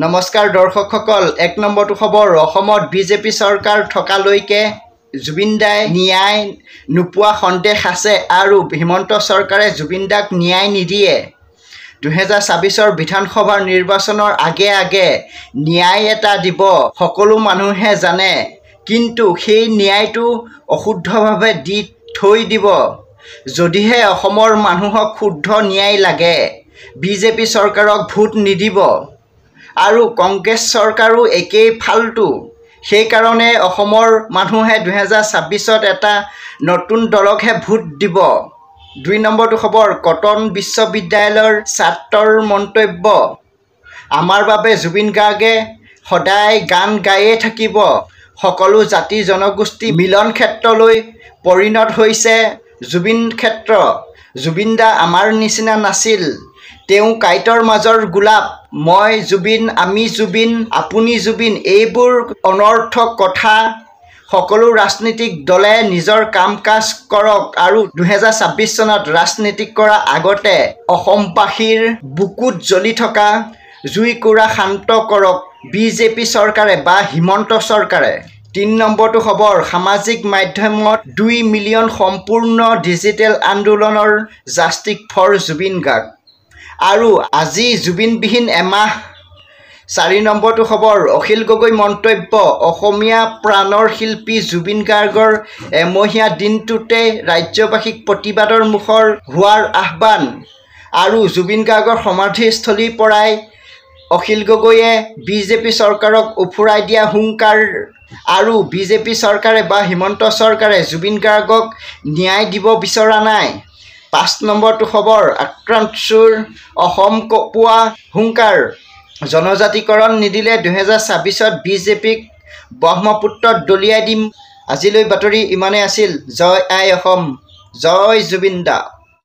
নমস্কাৰ দৰ্শকসকল, এক নম্বৰটো খবৰ, অসমত বিজেপি চৰকাৰ থকালৈকে জুবিন দাই ন্যায় নোপোৱা সন্দেহ আছে আৰু হিমন্ত চৰকাৰে জুবিন দাক ন্যায় নিদিয়ে। 2026ৰ বিধানসভাৰ নিৰ্বাচনৰ আগে আগে ন্যায় এটা দিব সকলো মানুহে জানে, কিন্তু সেই ন্যায়টো অশুদ্ধভাৱে দি থৈ দিব। যদিহে অসমৰ মানুহক শুদ্ধ ন্যায় লাগে, বিজেপি চৰকাৰক ভোট নিদিব। আৰু কংগ্ৰেছ চৰকাৰো একেই ফাল্টু। সেইকাৰণে অসমৰ মানুহে 2026ত এটা নতুন দলকহে ভোট দিব। দুই নম্বৰটো খবৰ, কটন বিশ্ববিদ্যালয়ৰ ছাত্ৰৰ মন্তব্য, আমাৰ বাবে জুবিন গাৰ্গে সদায় গান গায়ে থাকিব। সকলো জাতি জনগোষ্ঠী মিলন ক্ষেত্ৰলৈ পৰিণত হৈছে জুবিন ক্ষেত্ৰ। জুবিন দা আমাৰ নিচিনা নাছিল, তেওঁ কাঁইটৰ মাজৰ গোলাপ। মই জুবিন, আমি জুবিন, আপুনি জুবিন, এইবোৰ অনৰ্থক কথা। সকলো ৰাজনীতিক দলে নিজৰ কাম কাজ কৰক আৰু 2026 চনত ৰাজনীতি কৰা আগতে অসমবাসীৰ বুকুত জ্বলি থকা জুইকুৰা শান্ত কৰক বিজেপি চৰকাৰে বা হিমন্ত চৰকাৰে। তিনি নম্বৰটো খবৰ, সামাজিক মাধ্যমত 2 মিলিয়ন সম্পূৰ্ণ ডিজিটেল আন্দোলনৰ জাষ্টিছ ফৰ জুবিন গাৰ্গ। আৰু আজি জুবিনবিহীন এমাহ। চাৰি নম্বৰটো খবৰ, অখিল গগৈ মন্তব্য, অসমীয়া প্ৰাণৰ শিল্পী জুবিন গাৰ্গৰ এমহীয়া দিনটোতে ৰাজ্যবাসীক প্ৰতিবাদৰ মুখৰ হোৱাৰ আহ্বান। আৰু জুবিন গাৰ্গৰ সমাধিস্থলীৰ পৰাই অখিল গগৈয়ে বিজেপি চৰকাৰক ওফৰাই দিয়া হুংকাৰ। আৰু বিজেপি চৰকাৰে বা হিমন্ত চৰকাৰে জুবিন গাৰ্গক ন্যায় দিব বিচৰা নাই। পাঁচ নম্বৰটো খবৰ, আক্ৰান্তুৰ অসম কঁপোৱা হুংকাৰ, জনজাতিকৰণ নিদিলে 2026ত বিজেপিক ব্ৰহ্মপুত্ৰত দলিয়াই দিম। আজিলৈ বাতৰি ইমানেই আছিল। জয় আই অসম, জয় জুবিন দা।